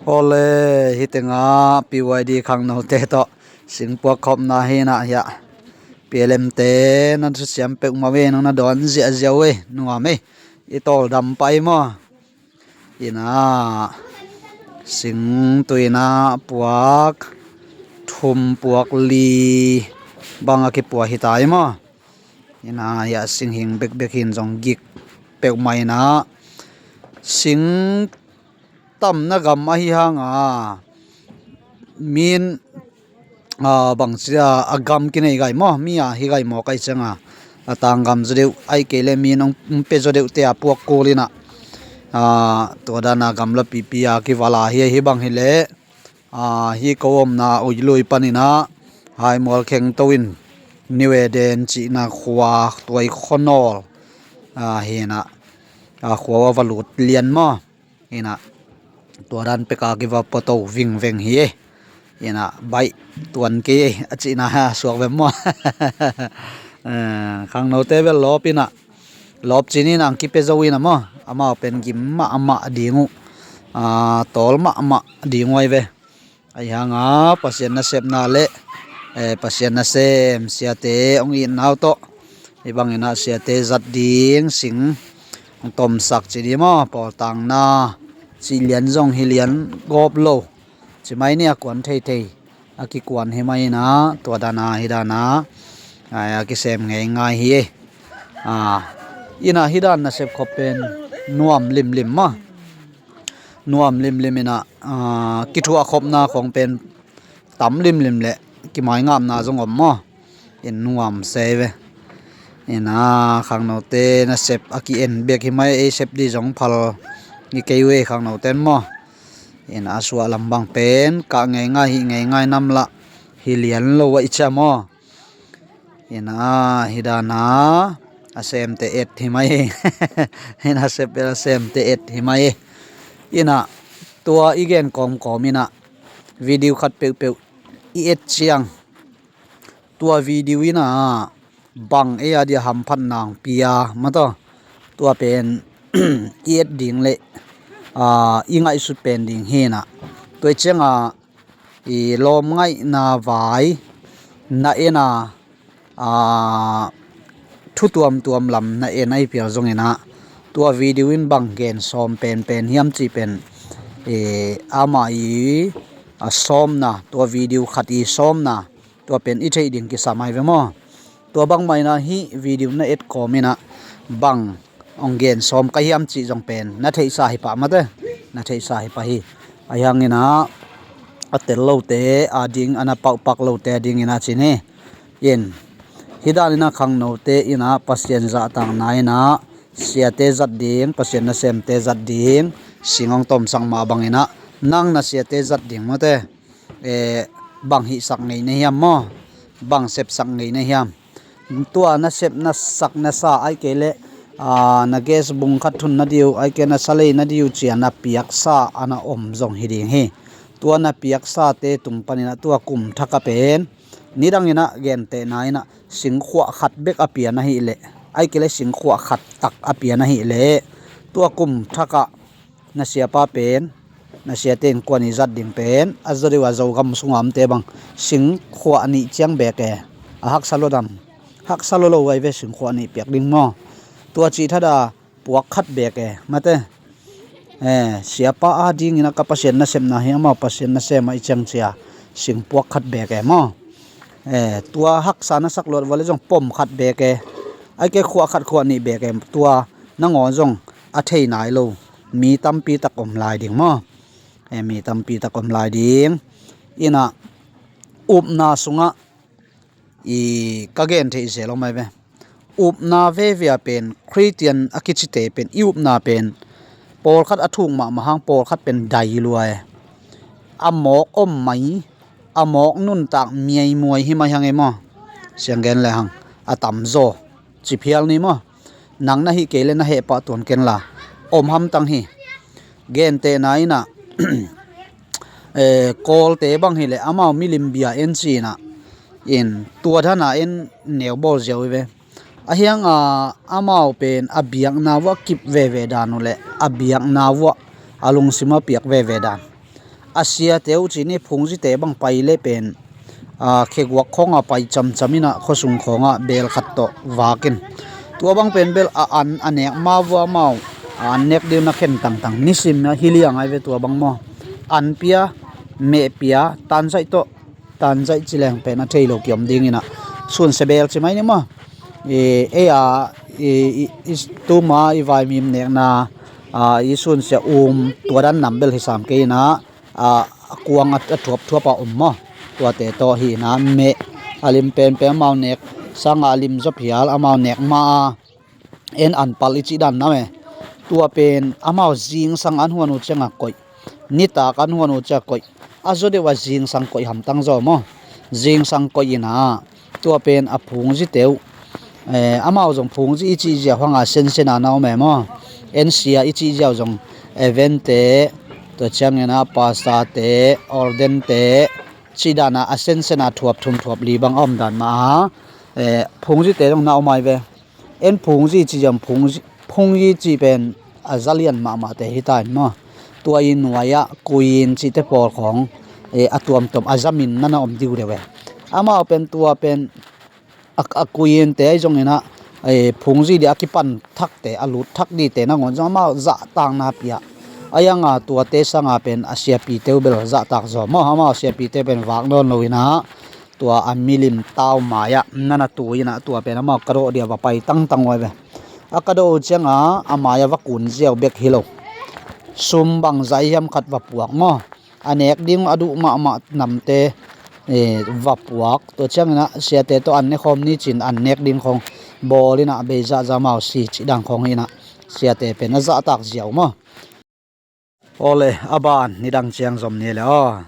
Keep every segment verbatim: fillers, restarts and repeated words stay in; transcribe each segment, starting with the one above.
Ole, hih tengah P Y D khangnote tawh singpuak khopna hi inah hiah. P L M te na thusiam peuhmah ve, nang na dawn ziahziah uh ei, nuam ei. I tawldam pah ei maw. Inah sing tu inah puak thum puak li bang a kipua hi ta ei maw. Inah hiah sing hing bekbek hin zong gik peuhmah inah sing tamna gam ahi hanga min bangci a gam kinei gai maw, mi a hi gai maw kai cianga a tanggam zaw deuh, ahih kei le min hong pe zaw deuh te a puak kul inah tua dana gamla pipi a kivala hi, hih bang hileh hih ko omna Uilui paninah Haimual khengto in New Eden cihna khua tuai khuanawl hinah khua uh a va lut lian maw. Inah tua dan peka kiva poto vingveng hi ei. Inah baih tuan kei ei a cihna ha suak vem maw. Khangnote bel lawp inah lawp cin inah ang kipe zo inah maw, amau pen gim mahmah ding uh, tawl mahmah ding uh ai ve. Ahi hanga Pasian nasepna le Pasian nasem siate hong itna uh tawh hih bangin ah siate zat ding sing hong tomsak ci ding maw, pawltangna cih lian zong hi lian gawp lo. Ci mai ni a kuan theithei a kikuan hi mai inah tua dana hi dana a kisem ngeingai hi. Inah hi dan nasep khop pen nuam limlim maw. Nuam limlim inah kithuah khopna khong pen tam limlim le kimaingapna zong om maw. In nuam se ve. Inah khangnote nasep a ki-en bek hi mai, ei sep dih zong phal hi kei uh ei khangnote maw. Inah a suah lam bang pen kah ngeingai hih ngeingai namlah hi lian lo a i cia maw. Inah hi dana a semte et hi mai hi. Inah sep a semte et hi mai hi. Inah tua i gen kawmkawm inah video khat peuhpeuh i et ciang tua video inah bang ei a dia hamphatna hong pia mataw, tua pen i et ding le i ngaihsut pen ding hi inah tua i cianga i lawmngaihna vai na en a thu tuamtuam lam na en ahi pial zong inah tua video in bang gen sawm penpen hiam cih pen ama i sawmna, tua video khat i sawmna tua pen i theih ding kisam ahi ve maw. Tua bangmah inah hih video na et kawm inah bang hong gen sawm ka hiam cih zong pen na theihsa hi pah mate, na theihsa hi pah hi. Ahi hang inah a tel lote a ding, a na pauhpak lote a ding inah cin hi. In hi dan inah khangnote inah Pasian zahtakna inah siate zat ding, Pasian nasemte zat ding sing hong tomsak mah bang inah nang na siate zat ding mate bang hihsak ngei na hiam maw, bang sepsak ngei na hiam. Tua na sep na sak na sa ahih kei le na gas bung khat thun na diu, ahih kei na salei na diu cia na piaksa a na om zong hi ding hi. Tua na piaksate tung paninah tua kum thak a pen nidang inah gentehna inah singkhuah khat bek a pian ahih leh, ahih kei le singkhuah khat tak a pian ahih leh tua kum thakah na siapa pen, na siate innkuan i zat ding pen a zaw deuh a Zogam sunga omte bang singkhuah nih ciang beek e. A haksa lo dam, haksa lo lo ai ve, singkhuah nih piak ding maw. Tua cih thada puak khat beek e mate. Siapa a dingin a ka Pasian nasepna hi amau Pasian nasem a i ciang cia singpuak khat beek e maw. Tua haksa na sak luat vale zong pom khat beek e. Ai ke khuah khat khuah nih beek e. Tua nangawn zong a thei nai lo mi tampi tak om lai ding maw. Mi tampi tak om lai ding. Inah upna sungah i ka gen theih zel om ai ve. Upna veve a pen Khristian a kicite pen i upna pen pawlkhat a thuk mahmah hang pawlkhat pen dai lua e. A mawk om mai, a mawk nuntak miaimuai hi mai hang e maw. Siang gen le hang a tamzaw ci phial ni maw. Nang na hih kei le na heh pah tuan ken la om hamtang hi. Gentehna inah Kawlte bang hileh amau milim bia en ci inah in tua dana en neu bawl ziau hi ve. A hianga amau pen a biakna vuah kip veve dan uh leh a biakna vuah a lungsim a piak veve dan. a siate uh ci-in i phungzite bang pai le pen, a, kheguak khawngah pai camcam in ah khuasung khawngah beel khat tawh vak in. Tua bang pen bel a an a nek ma vua amau, a an nek ding na khen tangtang. Nisim a hi liang ai ve tua bang maw. An pia, meh pia, tanzaih tawh, tanzaih ci leng pen a thei lo kiom ding in ah. Sunsia beel ci mai ni maw. I, ei a, i, i, i, tuma i vaimim nekna, a, i sunsia um tua dan nam bel hi sam kei in ah, a, a kuang a, a thuapthuap a om maw. Tuate tawh hi in ah meh, a lim penpen amau nek sangah a lim zaw phial, amau nek ma a, en an pal i cih dan nam e. Tua pen amau zingsang an huan uh ciangah koih, nitak an huan uh ciangah koih, a zaw deuh a zingsang koih hamtang zaw maw. Zingsang koih in ah, tua pen a phungzite uh, eh, amau zong phungzi i cih ziau hangah sensen a na om e maw. En sia i cih ziau zong, eh, event-te, tua ciangin ah pastor-te, ordain-te, cih dan a, a sensen a thuap thum thuap li bang a om dan mah a, eh, phungzite zong na om ai ve. En phungzi ci ziam phungzi, phungzi cih pen a za lian mahmahte hi ta in maw. Tua i nuai-ah kuiin cihte pawl khawng, eh, a tuamtuam a za min na na om diu deuh e. Amau pen tua pen a, a kuiinte ahi zongin ah, eh, phungzi dih a kipan thakte, a lut thak dihte nangawn zong amau zahtakna pia. A ianga tuate sanga pen a siapite uh bel zahtak zaw maw. Amau siapite pen vak nawn lo in ah, tua a milim tau mai-ah na na tu in ah, tua pen amau ka dawh dia va pai tangtang uh ai ve. A ka dawh uh ciangah a mai-ah va kun ziau bek hi lo. Sum bangzah hiam khat va puak maw. A nek ding a duh mahmah namte, eh, va puak. Tua ciangin ah siate tawh an ne khawm ni cin an nek ding khawng bawl in ah bei zahzah amau si cih dan khawng hi in ah, siate pen a zahtak ziau maw. Awle, a ban nidang ciang zom ni le aw.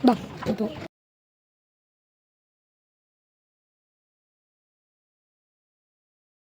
Bang, ito.